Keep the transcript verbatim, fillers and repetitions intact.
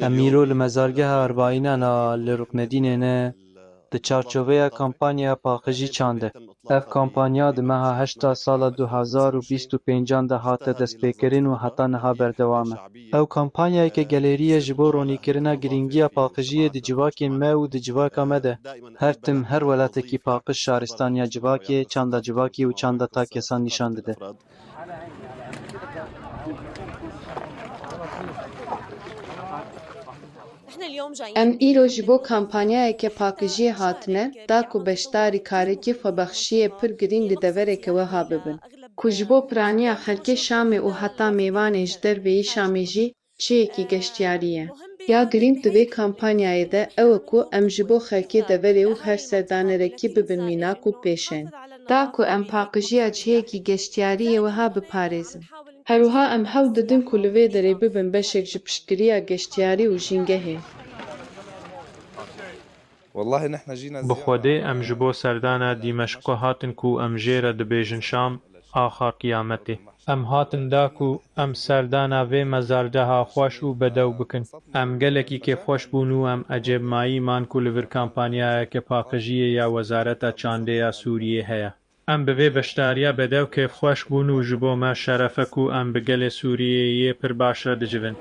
Em îro li mezargeha Erbaînan a li Ruknedînê ne di çarçoveya kampanyaya paqijî çand e. Ev kampanya di meha heşta sala du hezar û bîst û pêncan de hate destpêkirin û heta niha berdewam e. Ew kampanyayeke gelêrî ye ji bo ronîkirina girîngiya paqijiyê di civakên me û di civaka me de. Her tim, her welatekî paqij şaristaniya civakê, çanda civakê û çanda ta kesan nîşan dide. Em îro ji bo kampanyayeke paqijiyê hatine, da ku beşdarî karekî xwebexşiyê pir girîng li devereke wiha bibin, ku ji bo piraniya xelkê Şamê û heta mêvanên ji derveyî Şamê jî cihekî geştiyarî ye. Ya girîng di vê kampanyayê de ew e ku em ji bo xelkê deverê û her serdanerekî bibin mînak û pêşeng, da ku em paqijiya cihekî geştiyarî yê wiha biparêzin. Her wiha em hewl didin ku li vê derê bibin beşek ji piştgiriya geştiyarî û jîngehê. Bi Xwedê em ji bo serdana Dîmeşqê hatin ku em jê re dibêjin Şam, axa qiyametê. Em hatin da ku em serdana vê mezargeha xweş û bedew bikin. Em gelekî kêfxweş bûn û em ecêbmayî man ku li vir kampanyayeke paqijiyê ya Wezareta Çandê ya Sûriyê heye. Em bi vê beşdariya bedew kêfxweş bûn û ji bo me şeref e ku em bi gelê Sûriyê yê pir baş re dicivin.